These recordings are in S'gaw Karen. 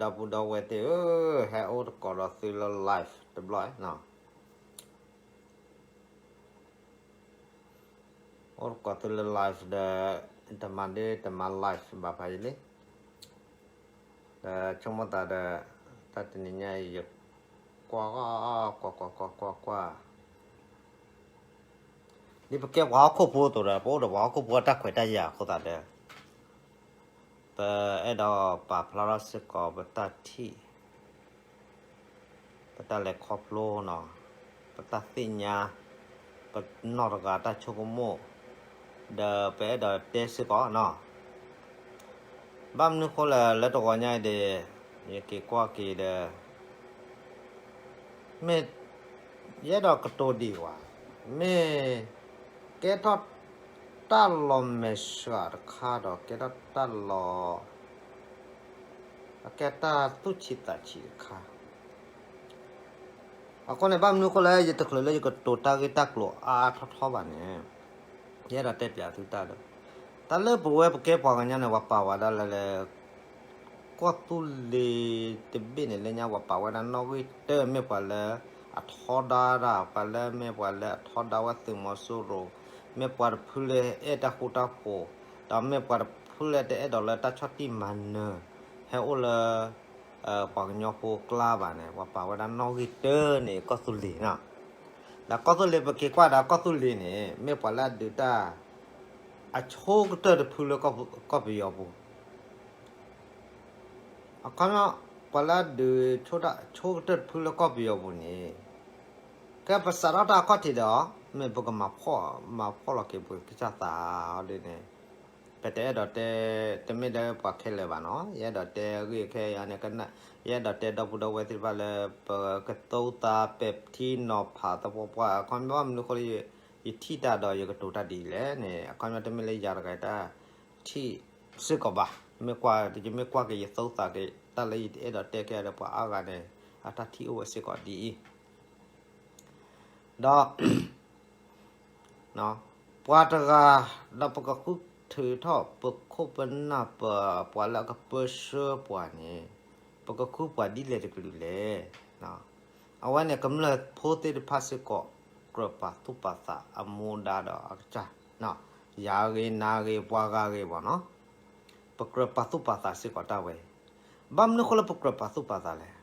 ဒီပုၢ်ဒီဝဲၢ်သ့ၣ်ဧၢ, ဟဲအိၣ်သကိးဒီးသုလၢ live တဘျီနီၤ. အိၣ်သကိးသုလၢ live ဒီး တမၤဒ်တမၤ live ဘၣ်ဖးယံၤလံ. ဒီးဆိကမိၣ်သးဒီး တၢ်တနံၤညါအံၤ ယကွၢ် ကွၢ် ကွၢ် ကွၢ် ကွၢ် ကွၢ် ဒ်ပကဲပှၤဟီၣ်ခိၣ်ဖိအသိးဒီး ပအိၣ်ဒီးပှၤဟီၣ်ခိၣ်ဖိအတၢ်ခွဲးတၢ်ယာ်အဃိသတးဒီး ပအဲၣ်ဒိးပာ်ဖျါထီၣ်စ့ၢ်ကီးပတၢ်ထံၣ် ပတၢ်လဲၤခီဖျိနီၤ, ပတၢ်သ့ၣ်ညါ, ပနီၢ်တဂၤတၢ်ဆိကမိၣ်, ဒီးပအဲၣ်ဒိးတဲစ့ၢ်ကီးနီၤ. ဘၣ်မနုၤဃိလဲၣ် လၢတဂီၤညါအံၤဒီး ယက့ၤကွၢ်က့ၤဒီး မ့ၢ် ယအဲၣ်ဒိးကတိၤဒံးဝဲ, မ့ၢ်ကဲထီၣ်တၢ်လီၤမဲာ်ဆှးတခါဒီး ကဲထီၣ်တၢ်လီၤ အကဲတၢ်သူၣ်ဆံးသးဆံးတခါ. အဃိန့ၣ် ဘၣ်မနုၤဃိလၢယတချုးလၢယကတိၤတၢ်ဂ့ၢ်တၢ်ကျိၤအါထီၣ်ထီဘၣ်န့ၣ် ယအဲၣ်ဒိးတဲပၠးသုတၢ်ဒီး တၢ်လၢပဝဲပကဲပှၤကညီန့ၣ် ပှၤပာ်ဝဲဒၣ်လၢ ကီၢ်သူလ့ၤတဘ့ၣ်န့ၣ် လၢညါပှၤပာ်ဝဲဒၣ်နီၣ်ဂံၢ်တၢ မ့ၢ်ပှၤလၢအထီဒါတၢ်, ပှၤလၢမ့ၢ်ပှၤလၢအထီဒါဝဲသုးမီၤစိရိၤ, မ့ၢ်ပှၤတဖုလၢအဲၣ်တၢ်ဃူတၢ်ဖိး, ဒီးမ့ၢ်ပှၤတဖုလၢတအဲၣ်ဒိးလၢတၢ်ဆီၣ်တံၢ်မၤနၢၤ ဟဲအိၣ်လၢ ပှၤကညီဖိကျါဘၣ်န့ၣ် ပှၤပာ်ဝဲဒၣ်နီၣ်ဂံၢ်တၢန့ၣ် ကီၢ်သူလ့ၤနီၤ. ဒီးကီၢ်သူလ့ၤ ပက့ၤကွၢ်ဒီးကီၢ်သူလ့ၤန့ၣ် မ့ၢ်ပှၤလၢအဒုးတၢ် အဆိကတၢၢ်တဖုလၢကီၢ်ပယီၤပူၤ အခီပညီ ပှၤလၢအဒုးဆိကတၢၢ်တဖုလၢကီၢ်ပယီၤပူၤန့ၣ် ကဲပစးထီၣ်တၢ်အခီၣ်ထံးဒီး မ့ၢ်ပကမၤဖှီၣ် မၤဖှီၣ်လီၤက့ၤပကစၢ်သးဒ်န့ၣ် ပတအဲၣ်ဒိးတဲ တမ့ၢ်လၢပှၤခဲလၢာ်ဘၣ်နီၤ, ယအဲၣ်ဒိးတဲအဂ့ၢ်ခဲအံၤန့ၣ် ယအဲၣ်ဒိးတဲဒီပုၢ်ဒီဝဲၢ်သ့ၣ်တဖၣ်လၢ ပကသိသးပဲာ်ထံနီၤဖးသပှၢ်ပှၢ် အခီပညီဘၣ်မနုၤဃိလၢ ယထံၣ်တၢ်ဒီးယကတိၤတၢ်ဒ်လဲၣ်န့ၣ် အခီပညီတမ့ၢ်လၢယၤတဂၤတၢ်ထံၣ်စ့ၢ်ကီးဘၣ်, မ့ၢ်ကွၢ် ယမ့ၢ်ကွၢ်က့ၤယသိသးက့ၤ တၢ်လၢယတအဲၣ်ဒိးတဲက့ၤဒီးပှၤအါဂၤန့ၣ် အတၢ်ထံၣ်အိၣ်ဝဲစ့ၢ်ကီးဒ်အံၤ ဒီး ပှၤတဂၤ ဒီးပကဃုထုးထီၣ်ပခိၣ်ပနၢ်ပ ပှၤလၢအကပၢဆှၢပှၤန့ၣ် ပကဃုပှၤဒ်လဲၣ်တကလုာ်လဲၣ်. အဝဲန့ၣ် ကမျၢၢ်ဖိသ့ၣ်တဖၣ်စ့ၢ်ကီး ကြၢးပာ်သူၣ်ပာ်သးအမူဒါဒီးအကစၢ် ယၤဂ့ၤနၤဂ့ၤပှၤဂၤဂ့ၤဘၣ်နီၤ, ပကြၢးပာ်သူၣ်ပာ်သးစ့ၢ်ကီးတၢ်ဝဲအံၤ, ဘၣ်မနုၤဃိလၢပကြၢးပာ်သူၣ်ပာ်သးလဲၣ်.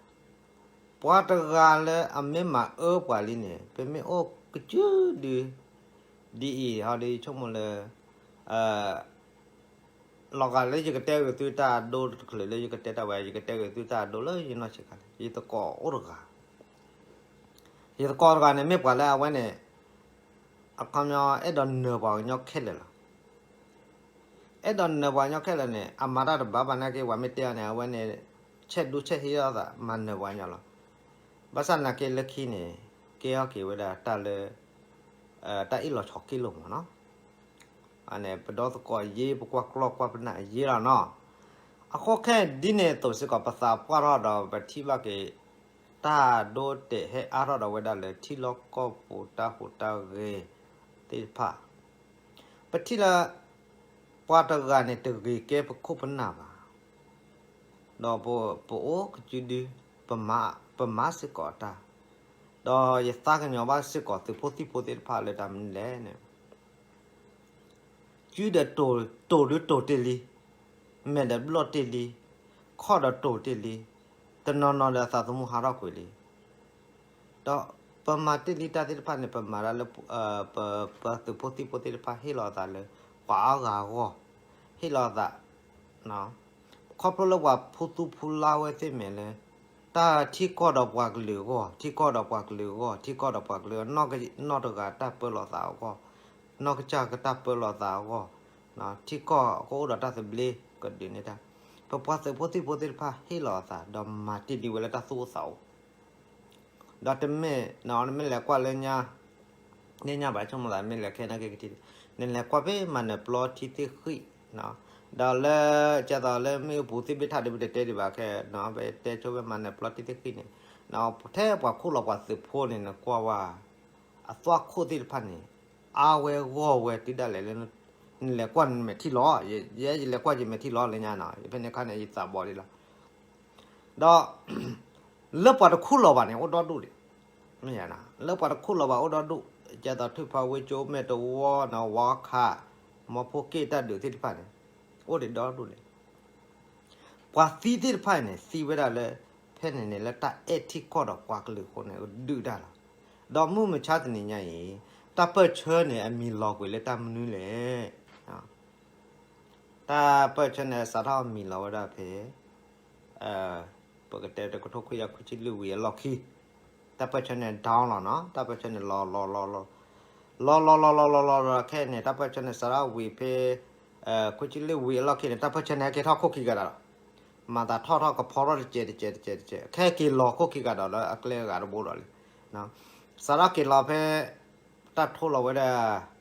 ပှၤတဂၤလၢအမ့ၢ်မၤအၢပှၤလံန့ၣ် ပမ့ၢ်အိၣ်ကစုဒု ဒ်အံၤ ဟီဒ်ယဆိကမိၣ်လၢ လီၤဂာ်လၢယကတဲဂ့ၤသုတၢ်အဒိတချုးလၢယကတဲတၢ်ဝဲ ယကတဲဂ့ၤသုတၢ်အဒိလၢယနီၢ်ဆံးခါန့ၣ် ယသကိးအိၣ်တဂၤ, ယသကိးတဂၤန့ၣ် မ့ၢ်ပှၤလၢအဝဲန့ၣ် အခီပညီအဲၣ်ဒိးနၢၤပှၤကညီခဲလၢာ်လီၤ. အဲၣ်ဒိးနၢၤပှၤကညီခဲလၢာ်န့ၣ် အမၤတၢ်တဘၣ်ဘၣ်နာ်က့ ပှၤမ့ၢ်တဲအီၤန့ၣ် အဝဲန့ၣ် ဆဲးဒူဆဲးဟ့အီၣ်သး မၤနၢၤပှၤကညီလီၤ. ဘၣ်ဆၣ်နာ်က့လၢခံန့ၣ် ကဲထီၣ်က့ၤဝဲဒၣ်တၢ်လၢ တၢ်အ့ၣ်လိာ်ဆိးက့လိာ်မးနီၤ. အန့ၣ် ပဒီသကိးအရေး ပကွၢ်ကျီၢ်ကွၢ်ပနၢ်အရေးလီၤနီၤ. အဃိခဲဒ်န့ၣ်အသိးစ့ၢ်ကီး ပသးပှၢ်ထီၣ်ဒီး ပထံၣ်ဘၣ်က့ၤ တၢ်ဒိတဲာ်ဟဲအါထီၣ်ဒီးဝဲဒၣ်လၢထံလီၢ်ကီၢ်ပူၤတၢ်ဟူးတၢ်ဂဲၤသ့ၣ်တဖၣ် ပထံၣ်လၢ ပှၤတဂၤန့ၣ် တဂ့ၤကဲပခိၣ်ပနၢ်ဘၣ်. ဒီးပအိၣ်ကစုဒု ပမၤစ့ၢ်ကီးအတၢ်, ဒီးယသးကညီၤဘၣ်စ့ၢ်ကီးသုးဖိသံၣ်ဖိသ့ၣ်တဖၣ်လၢတၢ်မနုၤလဲၣ်န့ၣ် စုဒီးတိၢ်ဒုးတိၢ်တ့ၢ်လံ, မဲာ်ဒီးဘျီၣ်တ့ၢ်လံ, ခီၣ်ဒီးတိၢ်တ့ၢ်လံ, တနီၤနီၤဒီးသးသမူဟးထီၣ်ကွံာ်လံ. ဒီးပမၤတ့ၢ်လံတၢ်သ့ၣ်တဖၣ်န့ၣ် ပမၤဒၣ်လၢ ပသုးဖိသံၣ်ဖိသ့ၣ်တဖၣ်ဟ့ၣ်လီၤအသးလၢ ပှၤအါဂၤအဂီၢ်, ဟ့ၣ်လီၤအသး ခီဖျိလၢပှၤဖူသူဖူလါဝဲသ့ၣ်မဲာ်လၢ တၢ်ထံကီၢ်ဒီးပှၤကလုာ်အဂီၢ်, ထံကီၢ်ဒီးပှၤကလုာ်အဂီၢ်, ထံကီၢ်ဒီးပှၤကလုာ်အဂီၢ်, နီၢ်တဂၤတၢ်ပၢလီၤသးအဂီၢ်, နီၢ်ကစၢ်ကတၢ်ပၢလီၤသးအဂီၢ်, ထံကီၢ်ကအိၣ်ဒီးတၢ်သဘျ့ကဒုးန့ၢ်တၢ်, ပပှၤသုးဖိသံၣ်ဖိသ့ၣ်တဖၣ်ဟ့ၣ်လီၤအသး ဒီးမၤတ့ၢ်ဒံးဝဲလၢတၢ်သူၣ်အိၣ်သးအိၣ် ဒီးတမ့ၢ် နမ့ၢ်လဲၤကွၢ်လၢညါ လၢညါဘၣ်ဆိကမိၣ်သး မ့ၢ်လဲၤခဲနာ်က့ကထံၣ် နလဲၤကွၢ်ဖဲမၤနၢၤပျီထံသ့ၣ်ဃံၣ်, ဒီးလၢ ကဲသိးလၢမ့ၣ်အူပူၤသ့ၣ်ဘ့ၣ်ထၣ်ဒီး ပတတဲဒံးဘၣ်ခဲ ပတဲဆိဖဲမၤနၢၤပျီထံသ့ၣ်ဃံၣ်န့ၣ် ထဲပှၤခူၣ်လီၤပှၤသုးဖိန့ၣ် နကွၢ်ဝဲ အသွၣ်ခိၣ်သ့ၣ်တဖၣ်န့ၣ် အါဝဲဂီၢ်ဝဲတုၤဒၣ်လဲာ်လၢ နလဲၤကွၢ်နမဲာ်ထံလီၤ, ယဲယလဲၤကွၢ်ယမဲာ်ထံလီၤလၢညါနီၤ, ယဖဲန့ၣ်အခါန့ၣ် ယသးဘီဒံးလီၤ. ဒီး လၢပှၤတခူၣ်လီၤဘၣ်န့ၣ် အိၣ်ဒီဒူၣ်ဒံး, မ့ၢ်ဧါ, လၢပှၤတခူၣ်လီၤဘၣ်အိၣ်ဒီဒူၣ်, ကဲသိးထုးဖးဝ့ကၠိ မဲာ်တဝီနီၤ ဝီခး, မီဖိက့ၣ်တၢ်ဒုးသ့ၣ်တဖၣ်န့ၣ် အိၣ်ဒံးဒီဒူၣ်န့ၣ်, ပှၤသံသ့ၣ်တဖၣ်အံၤန့ၣ် သံဝဲဒၣ်လၢ ဖဲန့ၣ်န့ၣ် လၢတၢ်အဲၣ်ထံကီၢ်ဒီးပှၤကလုာ်အဃိန့ၣ် ဒုၣ်ဒါလီၤ. ဒီးမုၢ်မဆါတနံၤညါအံၤ တၢ်ပၢၢ်ဆၢန့ၣ် အမံၤလီၤကွံာ်လၢတၢ်မနုၤလဲၣ်. တၢ်ပၢၢ်ဆၢန့ၣ် စးထီၣ်မံၤလီၤဝဲဒၣ်ဖဲ ပကတဲတကထိခွံကယၤခွံဆံလွံၢ်ဝံၤအလီၢ်ခံ, တၢ်ပၢၢ်ဆၢန့ၣ် down လီၤနီၤ, တၢ်ပၢၢ်ဆၢန့ၣ် လီၤလီၤလီၤလီၤ, လီၤလီၤလီၤလီၤလီၤလီၤလီၤ ခဲအံၤန့ၣ် တၢ်ပၢၢ်ဆၢန့ၣ် စးထီၣ်ဝံၤဖဲ ခွံဆံလွံၢ်ဝံၤအလီၢ်ခံန့ၣ် တၢ်ပၢၢ်ဆၢန့ၣ် ဟဲက့ၤထီၣ်ခိၣ်ခံကဒီးဒီး မၤသးထီၣ်ထီၣ်ကဖီထီၣ်တကဲးတကဲးတကဲးတကဲး ခဲက့ၤလီၤခိၣ်ခံကဒီးလၢအကျဲအဂၤတဘိဒီးလံ. စးထီၣ်က့ၤလီၤဖဲ တၢ်ထိလီၤဝဲဒၣ်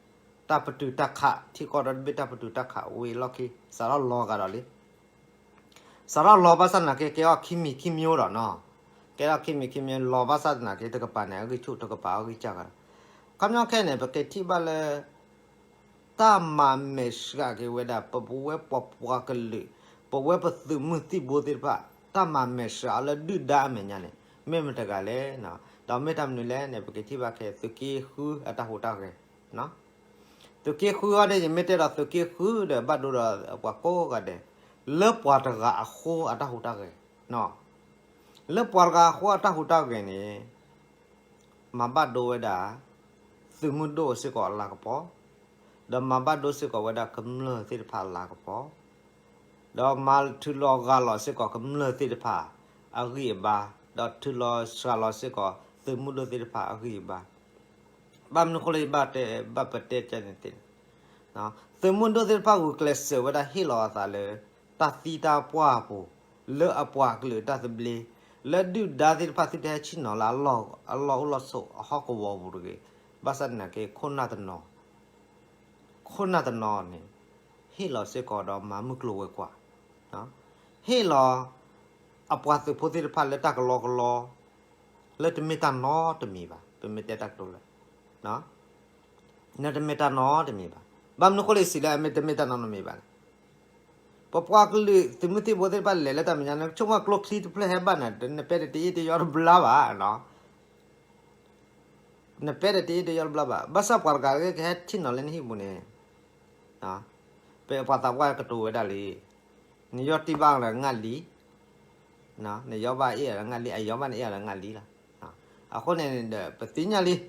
တၢ်ပတုာ်တၢ်ခး ထံကီၢ်ဒီတဘ့ၣ် တၢ်ပတုာ်တၢ်ခးဝံၤအလီၢ်ခံ စးထီၣ်လီၤကဒီးလံ. စးထီၣ်လီၤဘၣ်ဆၣ်သနာ်က့ ကဲထီၣ်ခံမံၤခံမျိုးဒီးနီၤ, ကဲထီၣ်ခံမံၤခံမျိုး လီၤဘၣ်ဆၣ်သနာ်က့ တကပၤန့ၣ် အဂံၢ်ဆူၣ် တကပၤအဂံၢ်စၢ်ကဒီး. ခီပညီခဲအံၤန့ၣ် ပကထံၣ်ဘၣ်လၢ တၢ်မၤမဲာ်ဆှးက့ၤဝဲဒၣ် ပဝဲပပှၤကလုာ် ပဝဲပသုးမုၢ်သံၣ်ဘိသ့ၣ်တဖၣ် တၢ်မၤမဲာ်ဆှးအီၤလၢဒုၣ်ဒါအမဲာ်ညါန့ၣ် မ့ၢ်မတဂၤလဲၣ်. ဒီးမ့ၢ်တၢ်မနုၤလဲၣ်န့ၣ် ပကထံၣ်ဘၣ်ခဲ သုးက့ဃုအတၢ်ဟူးတၢ်ဂဲၤ သုးက့ဃုအံၤန့ၣ် ယမ့ၢ်တဲဒီးသုးက့ဃုဒီး ဘၣ်ဒိဒီးပှၤကိးဂၤဒဲး လၢပှၤတဂၤအဃိအတၢ်ဟူးတၢ်ဂဲၤ, လၢပှၤတဂၤအဃိအတၢ်ဟူးတၢ်ဂဲၤန့ၣ် မၤဘၣ်ဒိဝဲဒၣ် သုးမုၢ်ဒိၣ်စ့ၢ်ကီးအလၤကပီၤ, ဒီးမၤဘၣ်ဒိစ့ၢ်ကီးဝဲဒၣ်ကမျၢၢ်သ့ၣ်တဖၣ်အလၤကပီၤ, ဒီးမၤထုးလီၤဂၢ်လီၤစ့ၢ်ကီးကမျၢၢ်သ့ၣ်တဖၣ်အဂံၢ်အဘါ, ဒီးထုးလီၤစှၤလီၤစ့ၢ်ကီးသုးမုၢ်ဒိၣ်သ့ၣ်တဖၣ်အဂံၢ်အဘါ. ဘၣ်မနုၤအဃိလၢယဘၣ်တဲ ဘၣ်ပတဲကဲန့ၣ်သ့ၣ်န့ၣ် သုးမုၢ်ဒိၣ်သ့ၣ်တဖၣ်ဂုာ်ကျဲးစၢးဝဲဒၣ်ဟ့ၣ်လီၤအသးလၢ တၢ်သံတၢ်ပှၢ်အပူၤ, လၢအပှၤကလုာ်တၢ်သဘျ့, လၢဒုၣ်ဒါသ့ၣ်တဖၣ်သုတဟဲဆ့ၣ်နီၤလၢအလီၢ်အိၣ်လီၢ်ဆိးအဟီၣ်ကဝီၤပူၤတဂ့ၤ. ဘၣ်ဆၣ်သနာ်က့ ခိၣ်နၢ်တနီၤ ခိၣ်နၢ်တနီၤန့ၣ် ဟ့ၣ်လီၤစ့ၢ်ကီးဒီးမၤမုၢ်ကျိၤဝဲၤကွာ်, ဟ့ၣ်လီၤ အပှၤသုးဖိသ့ၣ်တဖၣ်လၢတၢ်ကလီကလီ လၢတမ့ၢ်တၢ်နီတမံၤဘၣ်, ပမ့ၢ်တဲတၢ်ကတိၤလၢ လၢတမ့ၢ်တၢ်နီတမံၤဘၣ်. ဘၣ်မနုၤအဃိလၢယစံးလၢအမ့ၢ်တမ့ၢ်တၢ်နီတမံၤဘၣ်န့ၣ် ပပှၤကလုာ်သုးမုၢ်သံၣ်ဘိသ့ၣ်တဖၣ်လဲၤလၢတၢ်မဲာ်ညါန့ၣ် ဆိကမိၣ်ကျိချံတဖျၢၣ်ဟဲဘၣ်န့ၣ် နပဲာ်ဒီးတအ့ၣ်တယီတဘျါဘၣ်, နပဲာ်ဒီးတအ့ၣ်တယီတဘျါဘၣ်. ဘၣ်ဆၣ်ပှၤတဂၤကဟဲဆ့ၣ်နီၤလၢနဟံၣ်ပူၤန့ၣ် ပပှၤသးပှၢ်ကတိၤဝဲဒၣ်လံ, နယီၢ်တံၢ်ဘၣ်ဒီးငါလံ, နယီၢ်ဘၣ်အ့ၣ်ဒီးငါလံ, အယီၢ်ဘၣ်နအ့ၣ်ဒီးငါလံလီၤ. အဃိန့ၣ်ဒီး ပသ့ၣ်ညါလံ ဒီး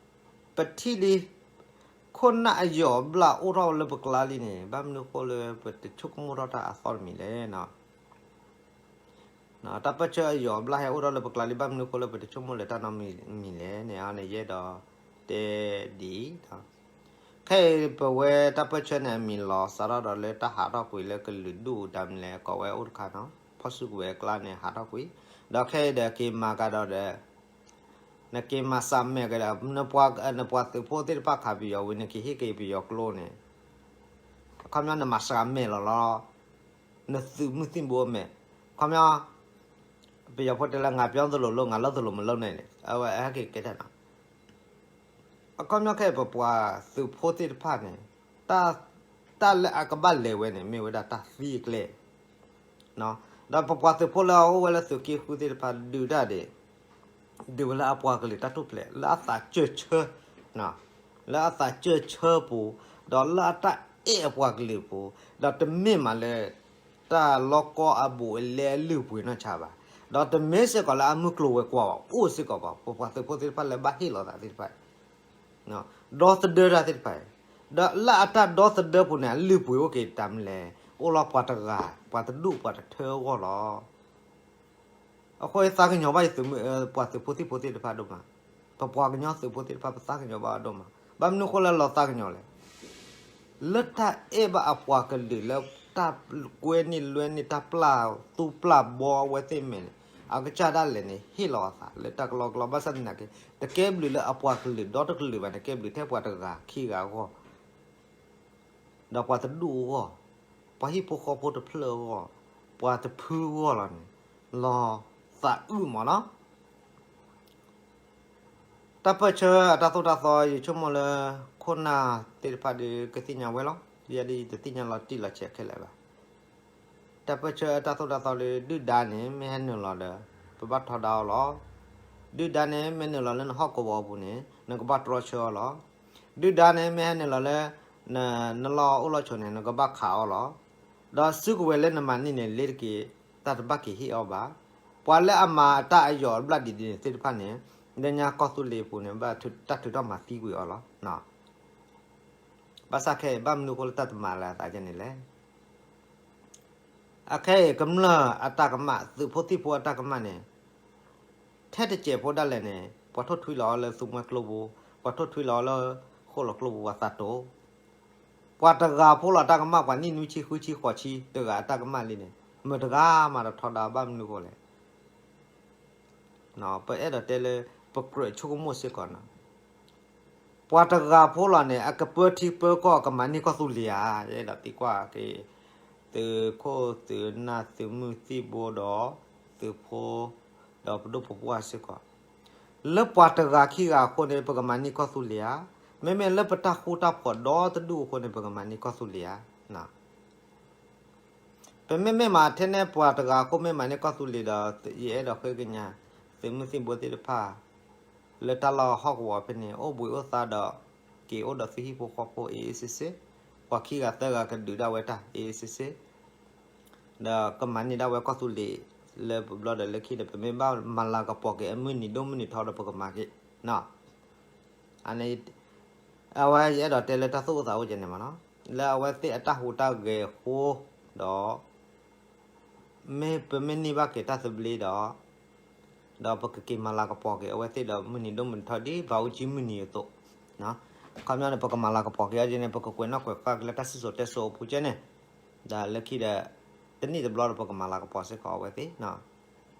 ပထံၣ်လံ ခိၣ်နၢ်အယီၢ်အဘျၣ်အိၣ်ထီၣ်လၢပကျါလံန့ၣ် ဘၣ်မနုၤအဃိလၢပတဆိကမိၣ်ထီၣ်တၢ်အသီၣ်တမံၤလဲၣ်. တၢ်ပၢၢ်ဆၢအယီၢ်အဘျၣ်ဟဲအိၣ်ထီၣ်လၢပကျါလံ ဘၣ်မနုၤအဃိလၢပတဆိကမိၣ်လၢတၢ်နီတမံၤလဲၣ်န့ၣ် ယအဲၣ်ဒိးတဲဒ်အံၤ, ခဲအံၤပဝဲတၢ်ပၢၢ်ဆၢန့ၣ် အမံၤလီၤစးထီၣ်ဒီးလၢတၢ်ဟးထီၣ်ကွံာ်လၢကလုာ်ဒူၣ်တၢ်မနုၤလဲၣ် ကိးဝဲအိၣ်တခါနီၤ ဖီၣ်စုကဝဲၤအကျါန့ၣ် ဟးထီၣ်ကွံာ်, ဒီးခဲအံၤဒီးက့ၤမၤကဒီးဒီး နက့ၤမၤစှၤမဲာ်ကဒီး နပှၤသုးဖိသ့ၣ်တဖၣ်ခးပယီၤဝံၤ နက့ၤဟ့ၣ်က့ၤပယီၤကျိန့ၣ် အခီပညီနမၤစှၤမဲာ်လီၤလီၤ နသုးမုၢ်သံၣ်ဘိအမဲာ်, အခီပညီ ပယီၤဖိတဲလၢ ငါပြောသလိုလုပ် ငါလုပ်သလိုမလုပ်နဲ့န့ၣ် အဝဲဟဲက့ၤကဲထီၣ်နီၤ အခီပညီခဲအံၤပပှၤသုးဖိသ့ၣ်တဖၣ်န့ၣ် တၢ်လၢအကဘၣ်လဲၤဝဲန့ၣ် မ့ၢ်ဝဲဒၣ်တၢ်သံအကျဲ ဒီးပပှၤသုးဖိလၢအအိၣ်ဝဲလၢသုးက့ဃုသ့ၣ်တဖၣ်ဒုးတၢ်ဒံး ဒုးဝဲလၢအပှၤကလုာ်တၢ်ထူၣ်ဖျဲး လၢအသးစၢၢ်ဆၢ လၢအသးစၢၢ်ဆၢပူၤ ဒီးလၢအတၢ်အဲၣ်အပှၤကလုာ်ပူၤ ဒီးတမ့ၢ်မးလၢ တၢ်လီၢ်ကီၢ်အဘူးအလဲအလုၢ်အပှ့ၤနီၢ်ဆါဘၣ်, ဒီးတမ့ၢ်စ့ၢ်ကီးလၢအမုၢ်ကျိၤဝဲၤကွာ်ဘၣ် အိၣ်စ့ၢ်ကီးဘၣ် ပပှၤသုးဖိသ့ၣ်တဖၣ်လၢဘၣ်ဟ့ၣ်လီၤသးသ့ၣ်တဖၣ် ဒီသဒၢတၢ်သ့ၣ်တဖၣ်အံၤ, ဒီးလၢအတၢ်ဒီသဒၢပူၤန့ၣ် အလုၢ်အပှ့ၤအိၣ်က့ၤတၢ်မနုၤလဲၣ်, အိၣ်လီၤပှၤတဂၤ ပှၤတဒူၣ်ပှၤတထၢအဂီၢ်လီၤ. အဃိသးကညီၤဘၣ်ယ ပှၤသုးဖိသံၣ်ဖိသ့ၣ်တဖၣ်ဒိၣ်မး, ပပှၤကညီသုးဖိသ့ၣ်တဖၣ် ပသးကညီၤဘၣ်အီၤဒိၣ်မး, ဘၣ်မနုၤအဃိလၢလီၤသးကညီၤလဲၣ် လၢတၢ်အဲၣ်ဘၣ်အပှၤကလုာ်လၢ တၢ်ကွဲန့ၢ်လွဲန့ၢ် တၢ်ပျၢ်သူပျၢ်ဘီအဝဲသ့ၣ်မဲာ်န့ၣ် အကစၢ်ဒၣ်လဲာ်န့ၣ် ဟ့ၣ်လီၤအသးလၢတၢ်ကလီကလီ ဘၣ်ဆၣ်သနာ်က့ တကဲဘျုးလၢအပှၤကလုာ်ဒီတကလုာ်ဘၣ်န့ၣ် ကဲဘျုးထဲပှၤတဂၤခံဂၤအဂီၢ် ဒီးပှၤတဒူၣ်အဂီၢ်, ပှၤဟံၣ်ဖိဃီဖိတဖျၢၣ်အဂီၢ်, ပှၤတဖုအဂီၢ်လီၤန့ၣ် လီၤသးအုၣ်မးနီၤ. တၢ်ပၢၢ်ဆၢအတၢ်သိၣ်တၢ်သီ ယဆိကမိၣ်လၢ ခိၣ်နၢ်သ့ၣ်တဖၣ်ဒီးကသ့ၣ်ညါဝဲလီၤ. ယဲဒၣ်ယတသ့ၣ်ညါလီၤတံၢ်လီၤဆဲးခဲလၢာ်ဘၣ်. တၢ်ပၢၢ်ဆၢတၢ်သိၣ်တၢ်သီဒီး ဒုၣ်ဒါန့ၣ် မ့ၢ်ဟဲနုာ်လီၤဒီး ပဘၣ်ထီဒါအီၤလီၤ. ဒုၣ်ဒါန့ၣ် မ့ၢ်နုာ်လီၤလၢနဟီၣ်ကဝီၤအပူၤန့ၣ် နကဘၣ်တြီဆၢအီၤလီၤ. ဒုၣ်ဒါန့ၣ် မ့ၢ်ဟဲနုာ်လီၤလၢ နလီၢ်အိၣ်လီၢ်ဆိးန့ၣ် နကဘၣ်ခးအီၤလီၤ. ဒီးစုကဝဲၤလၢနမၤန့ၢ်န့ၣ် လ့ၤတက့ၤ တၢ်တဘၣ်က့ၤဟ့ၣ်အီၤဘၣ်. ပှၤလၢအမၤအတၢ်အယိာ်အဘျၣ်ဒ်န့ၣ်သ့ၣ်တဖၣ်န့ၣ် လၢညါကီၢ်သူလ့ၤအပူၤန့ၣ် ဘၣ်တၢ်ထုးထီၣ်မၤသံကွံာ်အီၤလီၤ. ဘၣ်ဆၣ်ခဲအံၤ ဘၣ်မနုၤအဃိလၢတၢ်တမၤလၢအသးဒ်န့ၣ်လဲၣ်. အခဲအံၤ ကမျၢၢ်အတၢ်ကမၣ် သုးဖိသံၣ်ဖိအတၢ်ကမၣ်န့ၣ် ထဲတစဲးဖိဒၣ်လဲာ်န့ၣ် ပှၤထိၣ်ထွံလီၤအီၤလၢသူမှဲကျိပူၤ, ပှၤထိၣ်ထွံလီၤအီၤလၢ ဃိၣ်လီၤကျိပူၤပှၤသးတိၤ, ပှၤတဂၤဖိလီၤတၢ်ကမၣ် ပှၤနံၣ်နွံဆံဃုဆံဃိးဆံတဂၤအတၢ်ကမၣ်လံန့ၣ် မတၤတဂၤမၤတထီဒါဘၣ်မနုၤအဃိလဲၣ်. ပအဲၣ်ဒိးတဲလၢ ပကြၢးဆိကမိၣ်စ့ၢ်ကီးန့ၣ် ပှၤတဂၤဖိလီၤန့ၣ် အကပၢထံပၢကီၢ် အကမၤန့ၢ်ကီၢ်သူလ့ၤဧါ. ယအဲၣ်ဒိးသံကွၢ်က့ၤ သုးခိၣ်သုးနၢ်သုးမုၢ်သံၣ်ဘိဒီး သုးဖိ ဒီးပဒိၣ်ပပှၢ်စ့ၢ်ကီး, လၢပှၤတဂၤခံဂၤအဃိန့ၣ် ပကမၤန့ၢ်ကီၢ်သူလ့ၤဧါ. မ့မ့ၢ်လၢပတၢ်ဃူတၢ်ဖိးဒီတဒူၣ်အဃိန့ၣ် ပကမၤန့ၢ်ကီၢ်သူလ့ၤဧါ. ပမ့မ့ၢ်မၤထဲန့ၣ် ပှၤတဂၤအဃိမ့ၢ်မၤန့ၢ်ကီၢ်သူလ့ၤဒီး ယအဲၣ်ဒိးဃ့ကညး သုးမုၢ်သံၣ်ဘိသ့ၣ်တဖၣ် လၢတၢ်လီၢ်ဟီၣ်ကဝီၤဖဲန့ၣ် အိၣ်ဘှံးအိၣ်သါဒီး က့ၤအိၣ်ဒီးသုဟံၣ်ဖိဃီဖိ အ့ၣ်အ့ၣ်စ့ၢ်စ့ၢ်, ပှၤခံဂၤသၢဂၤကဒုးဒၣ်ဝဲတၢ် အ့ၣ်အ့ၣ်စ့ၢ်စ့ၢ်, ဒီးကမၤန့ၢ်ဒၣ်ဝဲကီၢ်သူလ့ၤ လၢပဘျီဒီးလၢခံဒီး ပမ့ၢ်ဘၣ်မၤလၤကပီၤက့ၤအမုၢ်နံၤဒိၣ်မုၢ်နံၤထီဒီး ပကမၤက့ၤ အဝဲယအဲၣ်ဒိးတဲလၢတၢ်သူၣ်အိၣ်သးအိၣ်ကဲန့ၣ်မးနီၤ, လၢအဝဲသ့ၣ်အတၢ်ဟူးတၢ်ဂဲၤအဃိဒီး မ့ၢ်ပမ့ၢ်န့ၢ်ဘၣ်က့ၤတၢ်သဘျ့ဒီး ဒီးပကက့ၤမၤလၤကပီၤက့ၤအဝဲသ့ၣ်ဒီး မုၢ်နံၤဒိၣ်မုၢ်နံၤထီဒ်ဘၣ်အူကၠံမုၢ်နံၤအသိး, ခီပညီန့ၣ် ပကမၤလၤကပီၤက့ၤအီၤဒ်န့ၣ် ပကကွဲးနီၣ်ကွဲးဃာ်က့ၤလၢတၢ်စံၣ်စိၤတဲစိၤအပူၤကဲန့ၣ်, ဒီးလၢခံဒီး တနံၣ်တဘျီဒီး ပကမၤလၤကပီၤစ့ၢ်ကီးအဝဲသ့ၣ် ဒီး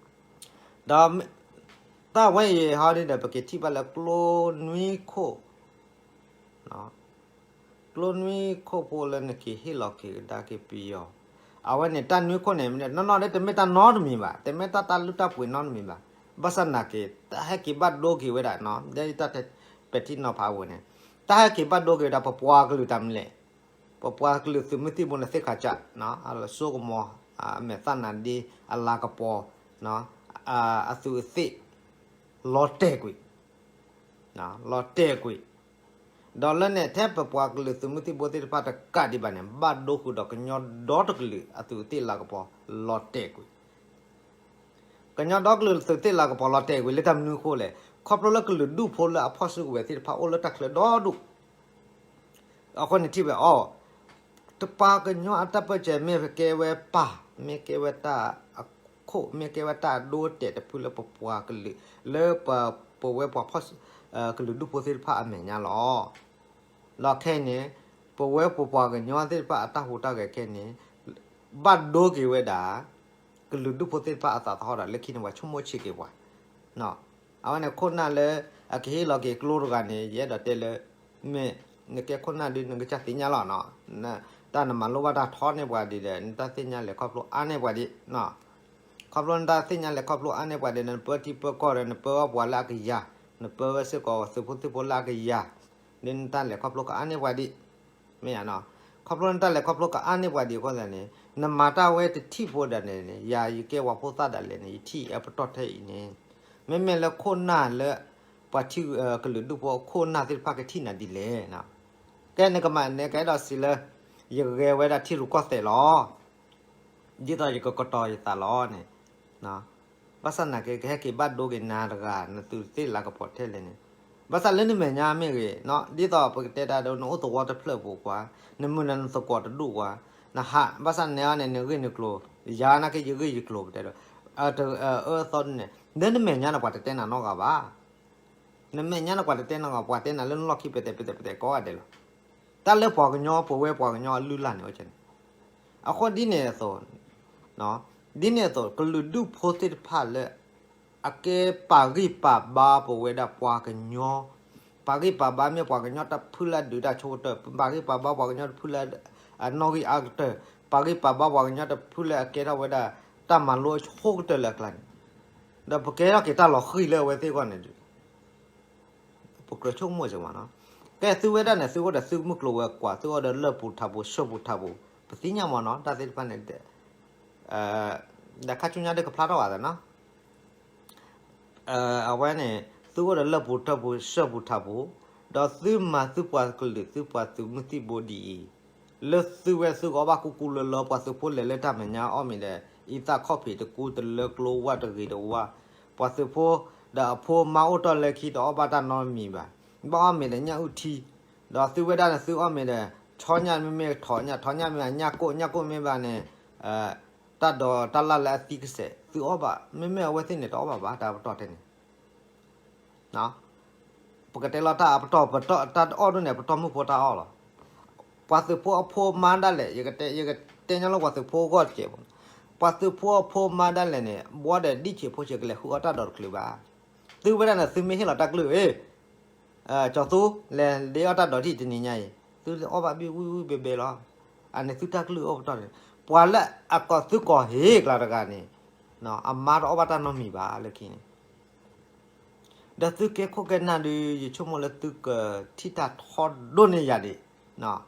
တၢ်ဝဲအံၤဟီဒ်ဒီး ပက့ၤထံၣ်ဘၣ်လၢကျိနွံခိၣ်, ကျိနွံခိၣ်ဖိလၢနက့ၤဟ့ၣ်လီၤက့ၤကဒါက့ၤပယီၤ, အဝဲန့ၣ်တၢ်နွံခိၣ်န့ၣ် နီၢ်နီၢ်ဒ်တမ့ၢ်တၢ်နီတမံၤဘၣ်, တမ့ၢ်တၢ်တၢ်လုၢ်တၢ်ပှ့ၤနီတမံၤဘၣ်. ဘၣ်ဆၣ်နာ်က့ၤ တၢ်ဟဲက့ၤဘၣ်ဒိက့ၤဝဲဒၣ် ဒ်တၢ်ပဲာ်ထံနီၤဖးအဝဲန့ၣ်, တၢ်ဟဲက့ၤဘၣ်ဒိက့ၤဝဲဒၣ် ပပှၤကလုာ်တၢ်မနုၤလဲၣ်, ပပှၤကလုာ်သုးမုၢ်သံၣ်ဘိန့ၣ်သ့ၣ်ခးကၢ်, အစိကမီၤ, အမဲာ်သၣ်နါဒ့, အလၤကပီၤ, အသူးအသ့ၣ်, လီၤတဲာ်ကွံာ်, လီၤတဲာ်ကွံာ်, ဒီးလၢန့ၣ် ထဲပပှၤကလုာ်သုးမုၢ်သံၣ်ဘိသ့ၣ်တဖၣ်တကးဒံးဘၣ်န့ၣ် ဘၣ်ဒိဃုာ်ဒီးကညီဒီတကလုာ်အသူးအသ့ၣ်လၤကပီၤလီၤတဲာ်ကွံာ် ကညီဒီကလုာ်သုးသ့ၣ်လၤကပီၤလီၤတဲာ်ကွံာ်လၢတၢ်မနုၤအဃိလဲၣ်, ခီဖျိလၢကလုာ်ဒူၣ်ဖိလၢအဖီၣ်စုကဝဲၤသ့ၣ်တဖၣ်အိၣ်လၢတၢ်ချၢဒီဒူၣ်, အဃိန့ၣ်ထံၣ်ဝဲအီၤ, တပှၤကညီအတၢ်ပၢၢ်ဆၢမ့ၢ်ကဲဝဲပၢ်, မ့ၢ်ကဲဝဲတၢ်အခိၣ်, မ့ၢ်ကဲဝဲတၢ်အဒိအတဲာ်တဖုလၢပပှၤကလုာ်, လၢပဝဲပှၤဖီၣ်, ကလုာ်ဒူၣ်ဖိသ့ၣ်တဖၣ်အမဲာ်ညါလီၤ. ဒီးခဲအံၤန့ၣ် ပဝဲပပှၤကညီသ့ၣ်တဖၣ်အတၢ်ဟူးတၢ်ဂဲၤခဲအံၤန့ၣ် ဘၣ်ဒိက့ၤဝဲဒၣ် ကလုာ်ဒူၣ်ဖိသ့ၣ်တဖၣ်အသးသဟီၣ်ဒီး လၢခံန့ၣ်ပှၤဆိကမိၣ်ဆံးက့ၤပှၤ, အဝဲန့ၣ်ခိၣ်နၢ်လၢ အကဟ့ၣ်လီၤက့ၤကျိတဂၤန့ၣ် ယအဲၣ်ဒိးတဲလၢ မ့ၢ်နကဲခိၣ်နၢ်ဒ်နကစၢ်သ့ၣ်ညါလီၤ, တၢ်နမၤလိဘၣ်တၢ်ထီန့ၢ်ပှၤဒ်ဒီး နတၢ်သ့ၣ်ညါလဲၤခီဖျိအါန့ၢ်ပှၤဒ် ခီဖျိနတၢ်သ့ၣ်ညါလဲၤခီဖျိအါန့ၢ်ပှၤဒ်န့ၣ် နပၢထံပၢကီၢ်ဒီး နပၢဝဲပှၤလၢအကယၤ, နပၢဝဲစ့ၢ်ကီးသုးဖိသံၣ်ဖိလၢအကယၤ, ဒ်နတၢ်လဲၤခီဖျိကအါန့ၢ်ပှၤဒ်, မ့ၢ်ဧါနီၤ, ခီဖျိနတၢ်လဲၤခီဖျိကအါန့ၢ်ပှၤဒ်အဃိသတးန့ၣ် နမၤတၢ်ဝဲတထံၣ်ဖိဒၣ်န့ၣ် ယၤယကဲဝၤဖိသၣ်ဒၣ်လဲာ်န့ၣ် ယထံၣ်အပတီၢ်ထဲအံၤန့ၣ်, မ့မ့ၢ်လၢခိၣ်နၢ်လၢ ပှၤထံကလုာ်ဒူၣ်ဖိအခိၣ်နၢ်သ့ၣ်တဖၣ်ကထံၣ်နၤဒ်လဲၣ်, ကဲနကမၤန့ၣ် ကအဲၣ်ဒိးစံးလၢ ယဂဲၤဝဲဒၣ်ထံရူၢ်ကီၢ်သဲးလီၤ. ဒ်သိးယကကတီၤယသးလီၤန့ၣ်, ဘၣ်ဆၣ်နာ်က့ ကဟဲက့ၤဘၣ်ဒိက့ၤနၤတဂၤ နသုးသ့ၣ်လၤကပီၤထဲလဲၣ်န့ၣ်, ဘၣ်ဆၣ်လၢနမဲာ်ညါမ့ၢ်ဂ့ၤ, ဒ်သိးပကတဲတၢ်ဒီး နအိၣ်သဝီတဖျၢၣ်ပူၤကွၢ်, နမုၢ်နၤနသကိးတဒူၣ်ကွၢ်, နဟး ဘၣ်ဆၣ်နဲအီၤန့ၣ် နဂ့ၢ်နကျိၤ, ယၤနာ်က့ယဂ့ၢ်ယကျိၤပတဲဒီး, အၢသီဒ်န့ၣ် လၢနမဲာ်ညါန့ၣ် ပှၤတတဲနၤနီတဂၤဘၣ်. နမဲာ်ညါန့ၣ်ပှၤတတဲနၤဂီၤ ပှၤတဲနၤလၢနလီၢ်ခံပတဲပတဲပတဲကိးဂၤဒဲးလီၤ. တၢ်လၢပှၤကညီ ပဝဲပှၤကညီအလုၢ်အလၢ်န့ၣ်အိၣ်န့ၣ်, အဃိဒ်န့ၣ်အသိး, ဒ်န့ၣ်အသိး ကလုာ်ဒူၣ်ဖိသ့ၣ်တဖၣ်လၢ အကဲပာ်ဂံၢ်ပာ်ဘါပဝဲဒၣ်ပှၤကညီ, ပာ်ဂံၢ်ပာ်ဘါမ့ၢ်ပှၤကညီတဖုလၢအဒုးတၢ်ဆိကတၢၢ်, ပာ်ဂံၢ်ပာ်ဘါပှၤကညီတဖုလၢအနီၣ်ဂံၢ်အါကတၢၢ်, ပာ်ဂံၢ်ပာ်ဘါပှၤကညီတဖုလၢအကဲထီၣ်ဝဲဒၣ် တၢ်မၤလိအဆိကတၢၢ်လၢအကျါန့ၣ်, ဒီးပကဲထီၣ်က့ၤတၢ်လီၤဃံၤလၢအဝဲသ့ၣ်အဂီၢ်န့ၣ် ပကြၢးဆိကမိၣ်စ့ၢ်ကီးနီၤ. ကဲသုဝဲဒၣ်န့ၣ် သုအိၣ်ဒီးသုမုၢ်ကျိၤဝဲၤကွာ် သုအိၣ်ဒီးလၢၢ်ပူၤထးပူၤ ဆၢပူၤထးပူၤ ပသ့ၣ်ညါမးနီၤ တၢ်သ့ၣ်တဖၣ်န့ၣ် ဒီးခါဆူညါဒ်ကဖျါထီၣ်ဘၣ်သးနီၤ အဝဲန့ၣ် သုအိၣ်ဒီးလၢၢ်ပူၤတၢၢ်ပူၤစၢၢ်ပူၤထးပူၤ, ဒီးသုမၤသုပှၤကလုာ် သုပှၤသုးမုၢ်သံၣ်ဘိဒ်အံၤ, လၢသုဝဲသုကအီၣ်ဘၣ်ကူကူလၢလၢ ပှၤသုးဖိလဲၤလၢတၢ်မဲာ်ညါအီၣ်မ့ၤဒီး အံသၣ်ခီၣ်ဖံးတကူတလၢကျိဝၣ်တဂ့ၤတဝါ, ပှၤသုးဖိဒီးအဖိမါအိၣ်တ့ၢ်လၢခံတအီၣ်ဘၣ်တၢ်နီတမံၤဘၣ်, ဘၣ်အီၣ်မ့ၤဒီးညၣ်အုၣ်ထံ, ဒီးသုဝဲဒၣ်န့ၣ်သုအီၣ်မ့ၤဒီး ဆီညၣ်မ့မ့ၢ်ထီးညၣ် ထီးညၣ်မ့ၢ်ညၣ်ကိၣ် ညၣ်ကိၣ်မ့ၢ်ဘၣ်န့ၣ် တၢ်ဒိးတၢ်လၣ်လၢအသံကစဲး သုအီၣ်ဘၣ် မ့မ့ၢ်အဝဲသ့ၣ်န့ၣ် တအီၣ်ဘၣ်ဘၣ် တၢ်ပတီၢ်ထဲန့ၣ် ပကတဲလီၤတၢ်အပတီၢ် ပတီၢ်တၢ်အီၣ်ဒိၣ်န့ၣ် ပတီၢ်မုၢ်ဖိတၢ်အီၣ်လီၤ. ပှၤသုးဖိအဖိမါဒၣ်လဲာ် ယကတဲ ယကတဲညီလၢပှၤသုးဖိအဂီၢ်တက့ၢ်, ပှၤသုးဖိအဖိမါဒၣ်လဲာ်န့ၣ် ဘှီဒီးဒံၣ်ဆံးဖိဆံးကလဲၤဃုအီၣ်တၢ်ဒိးတချုးဘၣ်. သုဝဲဒၣ်န့ၣ် သုမ့ၢ်ဟ့ၣ်လီၤတၢ်ကလုၢ် ကၠီၤသူ လဲၤဒ့အီၣ်တၢ်ဒိးထံၣ်တနံၤညါအံၤ သုအီၣ်ဘၣ်ဘံၣ်ဝံၣ်ဝံၣ်ဘဲဘဲလီၤ. အန့ၣ်သုတၢ်ကလုၢ်အိၣ်ပတီၢ်န့ၣ် ပှၤလၢအကိးသုကိးဟ့ၣ်ကျါတဂၤန့ၣ် အမါတအီၣ်ဘၣ်တၢ်နီတမံၤဘၣ်လၢခံန့ၣ် ဒီးသုကဲခိၣ်ကဲနၢ်ဒုး ယဆိကမိၣ်လၢသုကထံၣ်တၢ်ထီဒိၣ်န့ၢ်ယၤဒံး,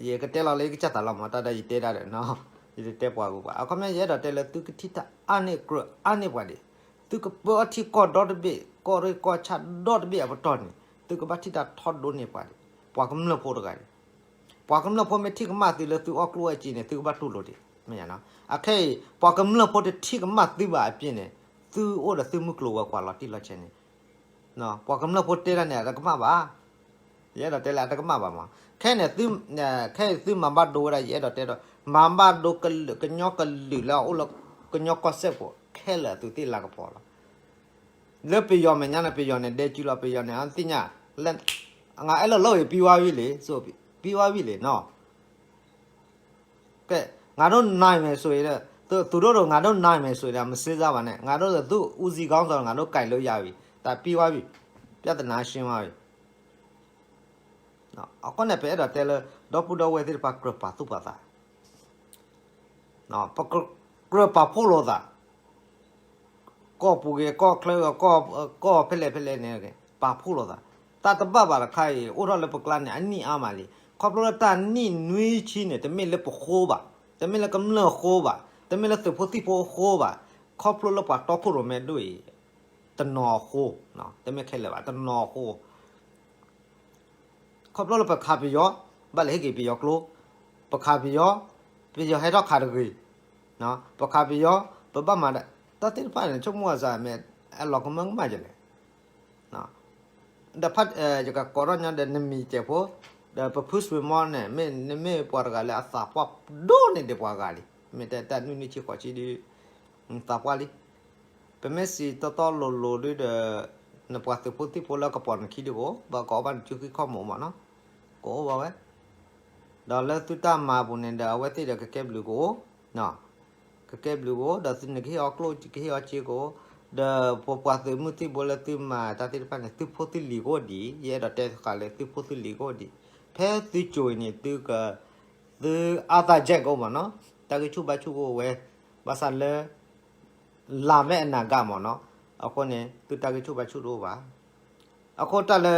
ယကတဲလီၤလၢယကစၢ်သးလီၤမး တၢ်ဒီးယတဲဒၣ်ဒီး ယတတဲပှၤဂုၤပှၤ အခီပညီ ယအဲၣ်ဒိးတဲလၢသုကထံၣ်တၢ်အါန့ၢ်ကြၢးအါန့ၢ်ပှၤဒံး, သုကပၢအီထံကီၢ်ဒီတဘ့ၣ် ကီၢ်ရ့ၣ်ကီၢ်ဆၣ်ဒီတဘ့ၣ်အပတီၢ်န့ၣ် သုကဘၣ်ထံၣ်တၢ်ထီဒိၣ်န့ၢ်ပှၤဒံး, ပှၤကမျၢၢ်ဖိတဂၤဒံး ပှၤကမျၢၢ်ဖိမ့ၢ်ထံၣ်ကမၣ်သုလၢသုအီၣ်ကျိၣ်အစ့န့ၣ် သုကဘၣ်တူၢ်လိာ်ဒံး, မ့ၢ်ဧါနီၤ, အခဲအံၤ ပှၤကမျၢၢ်ဖိတထံၣ်ကမၣ်သုဘၣ်အပျ့ၤန့ၣ် သုအိၣ်ဒီးသုမုၢ်ကျိၤဝဲၤကွာ်လီၤတံၢ်လီၤဆဲးန့ၣ်, ပှၤကမျၢၢ်ဖိတဲဒၣ်န့ၣ် အတကမၣ်ဘၣ်, ယအဲၣ်ဒိးတဲလၢအတကမၣ်ဘၣ်မး, ခဲန့ၣ် ခဲအံၤသုမၤဘၣ်ဒိဝဲဒၣ် ယအဲၣ်ဒိးတဲဒီး မၤဘၣ်ဒိကလုာ် ကညီကလုာ်လၢအအိၣ်လၢ ကညီကီၢ်စဲၣ်ပူၤ ခဲလၢာ်အသုးသ့ၣ်လၤကပီၤလီၤ. လၢပယီၤမဲာ်ညါန့ၣ် ပယီၤန့ၣ် ဒဲကုလီၤ ပယီၤန့ၣ် အသ့ၣ်ညါ, လၢ ငါအဲၣ်လီၤလီၤအံၤ ပံဝါဝံၤလံ, ပံဝါဝံၤလံနီၤ, ကဲ, ငါဒိးနၤအံၤမဲာ်ဆိၣ်အံၤ, သူတို့ ငါဒိးနၤအံၤမဲာ်ဆိၣ်အံၤ မစ့စါဘၣ်န့ၣ် ငါဒိးသူ ဦးစီးခေါင်းဆောင် ငါဒိးကိုင်လို့ရပြီ, တၢ်ပံဝါဝံၤ, ပြဿနာရှင်းသွားပြီ. အဃိန့ၣ် ပအဲၣ်ဒိးတဲလၢ ဒီပုၢ်ဒီဝဲၢ်သ့ၣ်တဖၣ်ကြၢးပာ်သူၣ်ပာ်သး ပကြၢးပာ်ဖှိၣ်လိာ်သး, ကီၢ်ပူၤဂ့ၤ ကီၢ်ချၢဂ့ၤ ကီၢ်ဖဲလဲၣ်ဖဲလဲၣ်န့ၣ် ပာ်ဖှိၣ်လိာ်သး, တၢ်တဘၣ်ဘၣ်တခါအံၤ အိၣ်ထီၣ်လၢပကျါန့ၣ် အနံၣ်အါမးလံ, ခီဖျိလၢတၢ်နံၣ်နွံဆံန့ၣ် တမ့ၢ်လၢပဃိဘၣ်, တမ့ၢ်လၢကမျၢၢ်အဃိဘၣ်, တမ့ၢ်လၢသုးဖိသံၣ်ဖိအဃိဘၣ်, ခီဖျိလၢပှၤတီခိၣ်ရိၣ်မဲဒိၣ်အံၤ တနီၤအဃိ, တမ့ၢ်ခဲလၢာ်ဘၣ် တနီၤအဃိ ခီဖျိလၢပခးပယီၤ, ဘၣ်လဲၤဟ့ၣ်က့ၤပယီၤကျိ, ပခးပယီၤ, ပယီၤဟဲထီၣ်ခးတဂ့ၤ, ပခးပယီၤ, ပဘၣ်မၤဒၣ်, တၢ်သ့ၣ်တဖၣ်န့ၣ် ဆိကမိၣ်အစၢ်မ့ၢ် အလီၤကမၢကမၣ်ယလဲၣ်, ဒီးဖး ယကကိးထီၣ်ညီဒီးနမံၤစဲးဖိ, ဒီးပဖုစွ့ၤမီန့ၣ် မ့ၢ်နမ့ၢ်ပှၤတဂၤလၢအသးပှၢ်ဒိၣ်န့ၢ်ဒံးပှၤဂၤလံ, မ့ၢ်တဲတၢ်နွံနွံဆံဃိးဆံဒုး သးပှၢ်လံ ပမ့ၢ်စံးတီတီလိၤလိၤဒုဒီး နပှၤသုးဖိသံၣ်ဖိလၢကပိာ်နခံဒုကအိၣ်, ဘၣ်ကအိၣ်ဘၣ်နစုဃံခီၣ်မူးမးနီၤ, ကအိၣ်ဘၣ်ဝဲ, ဒီးလၢသုတၢ်မၤအပူၤန့ၣ်ဒီး အဝဲသ့ၣ်ဒီးကကဲဘျုးကအိၣ်, ကကဲဘျုးကအိၣ် ဒီးသုနကဟ့ၣ်အီၤကျိၣ် ကဟ့ၣ်အီၤစ့ကအိၣ်, ဒီးပပှၤသုးမုၢ်သံၣ်ဘိလၢသုမၤတၢ်သ့ၣ်တဖၣ်န့ၣ် သုဖိသုလံၤကအိၣ်ဒံး, ယအဲၣ်ဒိးတဲဃာ်လၢသုဖိသုလံၤကအိၣ်ဒံး, ဖဲသုစိၤအံၤန့ၣ် သုက သုအါသးကဲးကအိၣ်မးနီၤ, တၢ်ဂံၢ်ဆူၣ်ဘါဆူၣ်ကအိၣ်ဝဲ, ဘၣ်ဆၣ်လၢ လၢ်မဲအနၤဂၤမးနီၤ, အဃိန့ၣ် သုတၢ်ဂံၢ်ဆူၣ်ဘါဆူၣ်တအိၣ်ဘၣ်. အဃိတၢ်လၢ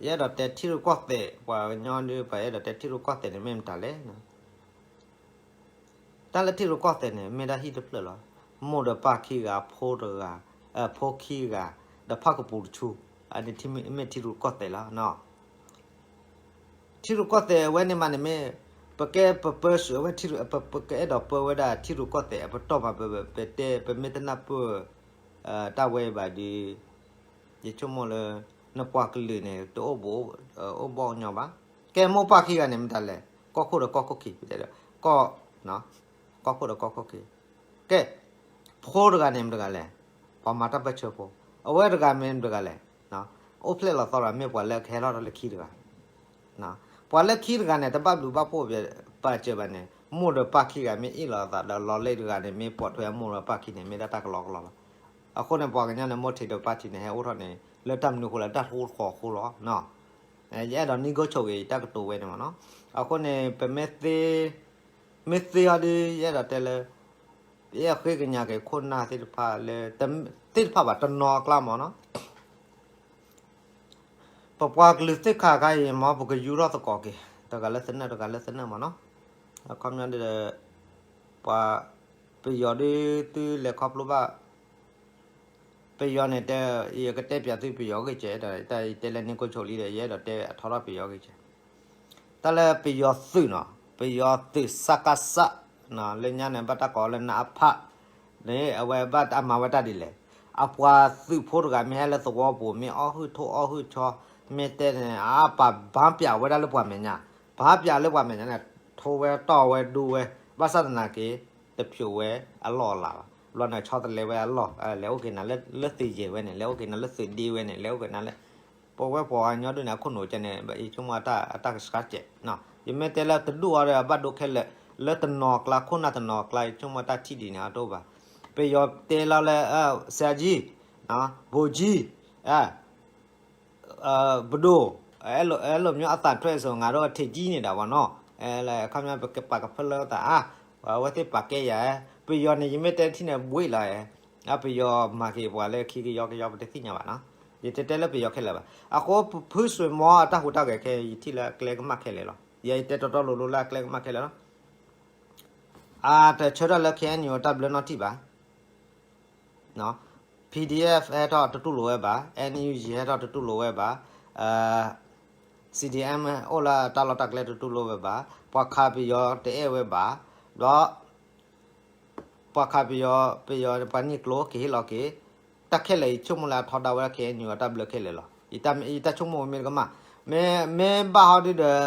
ယအဲၣ်ဒိးတဲထံရူၢ်ကီၢ်သဲး ပှၤကညီဒုး ပှၤအဲၣ်ဒိးတဲထံရူၢ်ကီၢ်သဲးန့ၣ် မ့ၢ်မတၤလဲၣ်. တၢ်လၢထံရူၢ်ကီၢ်သဲးန့ၣ် မ့ၢ်ဒၣ်ဟံၣ်တဖျၢၣ်လီၤ. မိၢ်ဒီးပၢ်ခံဂၤ ဖိတဂၤ, အဖိခံဂၤ, ဒီးဖၣ်ကပူၤတဆူ, အန့ၣ်မ့ၢ်ထံရူၢ်ကီၢ်သဲးလီၤ. ထံရူၢ်ကီၢ်သဲးအဝဲန့ၣ်မးန့ၣ်မ့ၢ် ပကဲပပၢဆှၢဝဲထံရူၢ် ပကအဲၣ်ဒိးပၢဝဲဒၣ်ထံရူၢ်ကီၢ်သဲးအပတီၢ်မး ပတဲ ပမ့ၢ်တနၢ်ပၢၢ် တၢ်ဝဲအံၤဘၣ်ဒီး ယဆိကမိၣ်လၢ နပှၤကလုာ်န့ၣ် တအိၣ်ဘူး အိၣ်ဘီၣ်ညီဘၣ်. ကဲမိၢ်ပၢ်ခံဂၤန့ၣ်မတၤလဲၣ်, ကီၢ်ခိၣ်ဒီးကီၢ်ခိၣ်ခံ, ကီၢ် ကီၢ်ခိၣ်ဒီးကီၢ်ခိၣ်ခံ. ကဲ ဖိတဂၤန့ၣ်မတၤတဂၤလဲၣ်, ပှၤမၤတၢ်ပၢၢ်ဆၢဖိ, အဝဲတဂၤမ့ၢ်မတၤတဂၤလဲၣ်, အိၣ်ဖျဲၣ်လီၤသီတဂၤ မ့ၢ်ပှၤလၢကဟဲထီၣ်လၢခံတဂၤ ပှၤလၢခံတဂၤန့ၣ် တဘၣ်ဘျုးဘၣ်ဖှိၣ်ပာ်စၢၤဘၣ်န့ၣ် မိၢ်ဒီးပၢ်ခံဂၤမ့ၢ်အ့ၣ်လိာ်အသးဒီး လီၤလ့တဂၤန့ၣ် မ့ၢ်ပိာ်ထွဲအမိၢ်ဒီးပၢ်ခံန့ၣ် မ့ၢ်ဒၣ်တၢ်ကလီကလီလီၤ. အဃိန့ၣ် ပှၤကညီန့ၣ် မိၢ်ထံးဒီးပၢ်ထံးန့ၣ် ဟဲအိၣ်ထီၣ်န့ၣ် လၢတၢ်မနုၤအဃိလဲၣ် တၢ်တဃိတဃီအဃိလီၤ. ယအဲၣ်ဒိးနံၣ်ကိဆိးက့ၤ တၢ်ကတိၤဝဲန့ၣ်မးနီၤ. အဃိန့ၣ် ပမ့ၢ်သ့ မ့ၢ်သ့အီၤဒီး ယအဲၣ်ဒိးတဲလၢ ယအဲၣ်ဃ့ကညးက့ၤခိၣ်နၢ်သ့ၣ်တဖၣ်လၢ သ့ၣ်တဖၣ်ဘၣ်တနီၤအကျါမးနီၤ. ပပှၤကလုာ်သ့ၣ်ခါခါအံၤမ့ၢ် ပကယူၤထီၣ်သကိးက့ၤ တဂၤလၢသနၢၣ် တဂၤလၢသနၢၣ်မးနီၤ. အခီပညီဒီး ပှၤ ပယီၤဒုးသုလဲၤခီဖျိဘၣ် ပယီၤန့ၣ်တဲ ယကတဲပၠးသုပယီၤဂ့ၢ်ကဲဒီး တၢ်ယတဲလၢန့ၣ်ကိးဆိးလံဒီး ယအဲၣ်ဒိးတဲအထီထီၣ်ပယီၤဂ့ၢ်ကဲ တၢ်လၢပယီၤသုးနီၤ ပယီၤသုးစကစ လၢညါန့ၣ် ဘၣ်တၢ်ကိးလၢနအဖၣ် န့ၣ် အဝဲဘၣ်အမၤဝဲတၢ်ဒ်လဲၣ်. အပှၤသုးဖိတဂၤမ့ၢ်ဟဲလၢသဝီပူၤ မ့ၢ်အီၣ်ဟုၣ်ထိၣ်အီၣ်ဟုၣ်ဆီ မ့ၢ်တဲန့ၣ် အပာ်ဘၣ်ပၠးဝဲဒၣ်လၢပှၤမဲာ်ညါ ဘၣ်ပၠးလၢပှၤမဲာ်ညါန့ၣ် ထိဝဲတီၢ်ဝဲဒူဝဲ ဘၣ်ဆၣ်သနာ်က့ တဖျိးဝဲအလီၢ်အလၤဘၣ်. ဘျီန့ၣ်ဆီတလဲဝဲအလီၢ် လဲၤအိၣ်က့ၤနၤလၢသုးယဲၢ်ဝဲန့ၣ် လဲၤအိၣ်က့ၤနၤလၢသုးဒ့ဝဲန့ၣ် လဲၤအိၣ်က့ၤနၤလၢ ပဝဲပှၤကညီဒ်န့ၣ် အခိၣ်နူာ်ကဲန့ၣ် ယဆိကမိၣ်အတၢ်ကဆှါစဲး ယမ့ၢ်တဲလၢတဒူၣ်အီၤဒီး အဘၣ်ဒိခဲလၢာ် လၢတနီၤကျါ ခိၣ်နၢ်တနီၤကျါ ယဆိကမိၣ်တၢ်ထံၣ်ဒ်န့ၣ် အတအိၣ်ဘၣ်. ပယီၤတဲလီၤလၢ ဆရာကြီး ဗိုလ်ကြီး ပဒိၣ် အဲလိုမျိုးအသံထွက်ဆို ငါတို့ထင်ကြီးနေတာပေါ့နော် အခီပညီ ပကပာ်ကဖၢလၢသး အဝဲသ့ၣ်ပာ်ကဲယၤ ပယီၤန့ၣ် ယမ့ၢ်တဲထံၣ်န့ၣ် ဘှ့ၣ်လီၤ ပယီၤမၤက့ၤပှၤလၢခံကယီကယီ ပတသ့ၣ်ညါဘၣ်နီၤ ယတတဲလၢပယီၤခဲလၢာ်ဘၣ်. အဃိ ဖုဆွေမော် အတၢ်ဟူးတၢ်ဂဲၤခဲ ယထံၣ်လၢအကျဲကမၣ်ခဲလၢာ်လီၤ. ယတဲတီတီလိၤလိၤလၢအကျဲကမၣ်ခဲလၢာ်လီၤ. အတဆၢထၢၣ်လၢ K N U တၢ်ဘျၢနီတထံၣ်ဘၣ် PDF ဟဲထီၣ်တတူၢ်လိာ်ဝဲဘၣ်, NUG ဟဲထီၣ်တတူၢ်လိာ်ဝဲဘၣ်, C D M အိၣ်လၢတၢ်လီၢ်တၢ်ကျဲတတူၢ်လိာ်ဝဲဘၣ်, ပှၤခးပယီၤတအဲၣ်ဝဲဘၣ်, ဒီး ပှၤခးပယီၤ ပယီၤပှၤနံၣ်ကျိက့ၤဟ့ၣ်လီၤက့ၤ, တၢ်ခဲလၢာ်ယဆိကမိၣ်လၢအထီဒါဝဲဒၣ် K N U အတၢ်ဘျၢခဲလၢာ်လီၤ. ယတၢ်ဆိကမိၣ်မ့ၢ်တကမၣ်, မ့ၢ်ဘၣ်ဟီဒ်ဒီး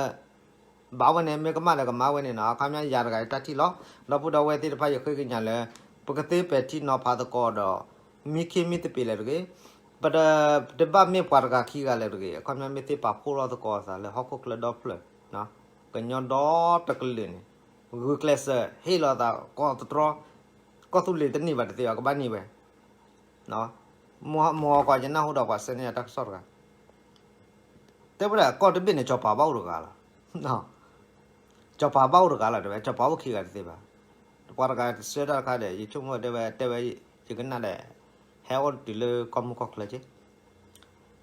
ဘၣ်ဝဲန့ၣ် မ့ၢ်ကမၣ်ဒီးကမၣ်ဝဲန့ၣ်နီၤ, အခီပညီယၤတဂၤတၢ်ထံၣ်လီၤ. ဒီပုၢ်ဒီဝဲၢ်သ့ၣ်တဖၣ် ယဃ့ကညးလၢ ပကသ့ပဲာ်ထံနီၤဖးသကိးဒီး မံခ့မံသပ့ၤလၢၤတဂ့ၤ, ပတဘၣ်မ့ၢ်ပှၤတဂၤခံဂၤလၢၤတဂ့ၤ, အခီပညီမ့ၢ်သ့ပာ်ဖှိၣ်ထီၣ်သကိးအသးလၢဟီၣ်ခိၣ်ချၢဒီဖျၢၣ်, ကညီဒီတကလုာ်န့ၣ် ဂုာ်ကျဲးစၢး ဟ့ၣ်လီၤသးကီၢ်သတြီ, ကီၢ်သူလ့ၤတန့ၢ်ဘၣ်တသ့ဘၣ် ကဘၣ်န့ၢ်ဝဲ မုၢ်ဟီၣ်ကွၢ်ယနၢ်ဟူဒီးပှၤစဲန့ၢ်အတၢ်ကစီၣ်တဂၤ, တဲဝဲဒၣ်ကီၢ်တဘ့ၣ်န့ၣ် ကၠီၤပၤဘၣ်အိၣ်တဂၤလီၤ. ကၠီၤပၤဘၣ်အိၣ်တဂၤလီၤ တဲဝဲ ကၠီၤပၤအိၣ်ခံဂၤတသ့ဘၣ်. ပှၤတဂၤတဆၢတၢ်တခါဒီး ယဆိကမိၣ်တဲဝဲ တဲဝဲ ယကနၣ်ဒီး ဟဲအိၣ်တုၤလၢကီၢ်မုၢ်ကီၢ်ချၢက့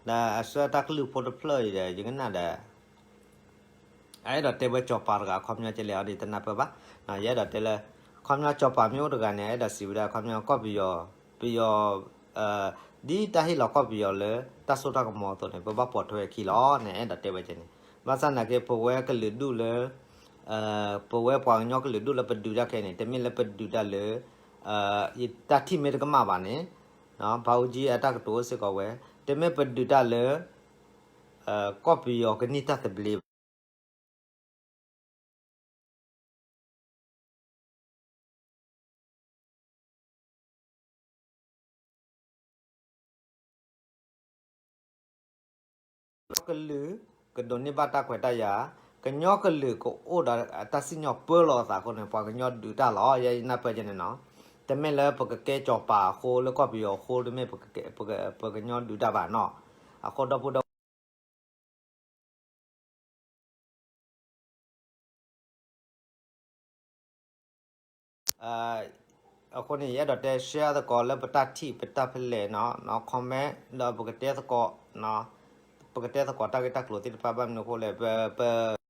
ဒီးအဆၢတၢ်ကလုၢ်ဖိတဖျၢၣ်အံၤဒီး ယကနၣ်ဒီး အအဲၣ်ဒိးတဲဝဲကၠီၤပၤတဂၤ အခီပညီကလဲၣ်အီၤဒ်တနၢ်ပၢၢ်ဘၣ်. ယအဲၣ်ဒိးတဲလၢ အခီပညီကၠီၤပၤမ့ၢ်အိၣ်တဂၤန့ၣ် အဲၣ်ဒိးစံးဝဲဒၣ် အခီပညီကီၢ်ပယီၤ, ပယီၤ ဒ်တၢ်ဟ့ၣ်လီၤကီၢ်ပယီၤလၢ တၢ်စိတၢ်ကမီၤအသိးန့ၣ် ပဘၣ်ပိာ်ထွဲအခံလီၤန့ၣ် အဲၣ်ဒိးတဲဝဲကဲန့ၣ်. ဘၣ်ဆၣ်သနာ်က့ ပဝဲကလုာ်ဒူၣ်လၢ ပဝဲပှၤကညီကလုာ်ဒူၣ်လၢပဒုးတၢ်ခဲအံၤန့ၣ် တမ့ၢ်လၢပဒုးတၢ်လၢ တၢ်ထံၣ်မ့ၢ်တကမၣ်ဘၣ်န့ၣ် ဘၣ်အူကၠံအတၢ်ကတိၤအိၣ်စ့ၢ်ကီးဝဲ, တမ့ၢ်ပဒုးတၢ်လၢ ကီၢ်ပယီၤကန့ၢ်တၢ်သဘျ့ဘၣ်. ကလုာ် ကဒိးန့ၢ်ဘၣ်တၢ်ခွဲးတၢ်ယာ်, ကညီကလုာ်ကအိၣ်ဒီးတၢ်စံၣ်ညီၣ်ပၢလီၤအသးအဃိန့ၣ် ပှၤကညီဒုးတၢ်လီၤ. ယဲယနၢ်ပၢၢ်ကဲန့ၣ်နီၤ, တမ့ၢ်လၢပကကဲကၠီၤပၤအဃိ လၢကီၢ်ပယီၤအဃိ တမ့ၢ် ပကညီဒုးတၢ်ဘၣ်နီၤ. အဃိဒီပုၢ်ဒီ အဃိန့ᣣ် ယအဲၣ်ဒိးတဲ share သကိးလၢပတၢ်ထံၣ်ပတၢ်ဖဲလဲၣ်နီၤ, comment ဒီးပကတဲသကိး, ပကတဲသကိးတၢ်ဂ့ၢ်တၢ်ကျိၤသ့ၣ်တဖၣ်ဘၣ်မနုၤအဃိလဲၣ်, ပ